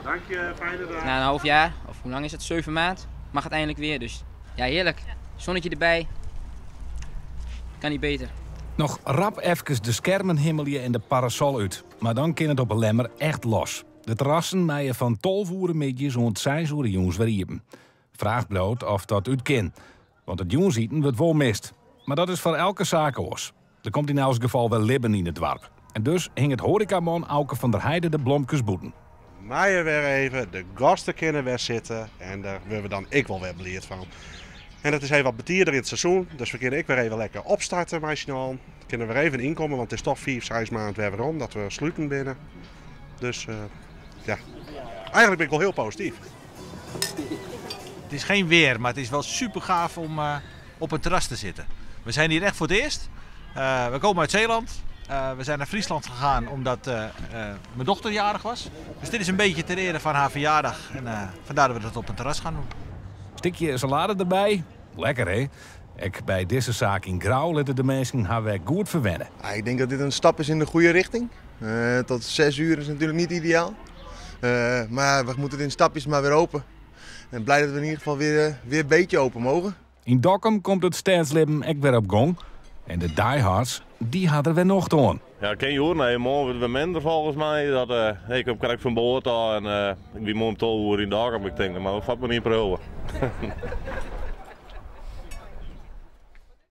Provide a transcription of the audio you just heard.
Dank je, fijne dag. Na een half jaar, of hoe lang is het, 7 maand, mag het eindelijk weer. Dus ja, heerlijk. Zonnetje erbij. Kan niet beter. Noch rap efkes de skermen himmelje en de parasol út. Mar dan kin it op 'e Lemmer echt los. De terrassen meie fan 12 oere middeis oant 6 oere jûns wer iepen. Fraach bliuwt oft dat út kin. Want it jûnsiten wurdt wol mist. Mar dat is foar elke saak oars. Der komt yn elts gefal wer libben yn it doarp. En dus hinget hoarekaman Auke van der Heide de blomkes bûten. Meie wer even, de gasten kinne wer sitte en dêr wurde we dan ek wol wer bliid fan. En it is even wat betider yn it seizoen, dus we kinne ek wer even lekker opstarte mei syn allen. Kinne we wer even ynkomme, want it is toch 5, 6 maand wer werom dat we sluten binne. Dus ja, eigenlijk bin ik wol hiel posityf. Het is geen weer, maar het is wel super gaaf om op een terras te zitten. We zijn hier echt voor het eerst. We komen uit Zeeland. We zijn naar Friesland gegaan omdat mijn dochter jarig was. Dus dit is een beetje ter ere van haar verjaardag. En vandaar dat we dat op een terras gaan doen. Stikje salade derby. Lekker hè? Ek by dizze saak yn Grou litte de minsken har wer goed ferwenne. Ah, ik denk dat dit een stap is in de goede richting. Tot 6 uur is natuurlijk niet ideaal. Maar we moeten het in stapjes maar weer open. En blij dat we in ieder geval weer een beetje open mogen. Yn Dokkum komt it stedslibben ek wer op gong. En de diehards, dy ha der wer nocht oan. Ja, kin hjoed nee, moarn wurdt it wer minder folgens my. Dat, ik kom krekt fan board ôf en ik wie moarn om 12 oere yn Dokkum. Ik tink, no moat ik fuort mar ien priuwe.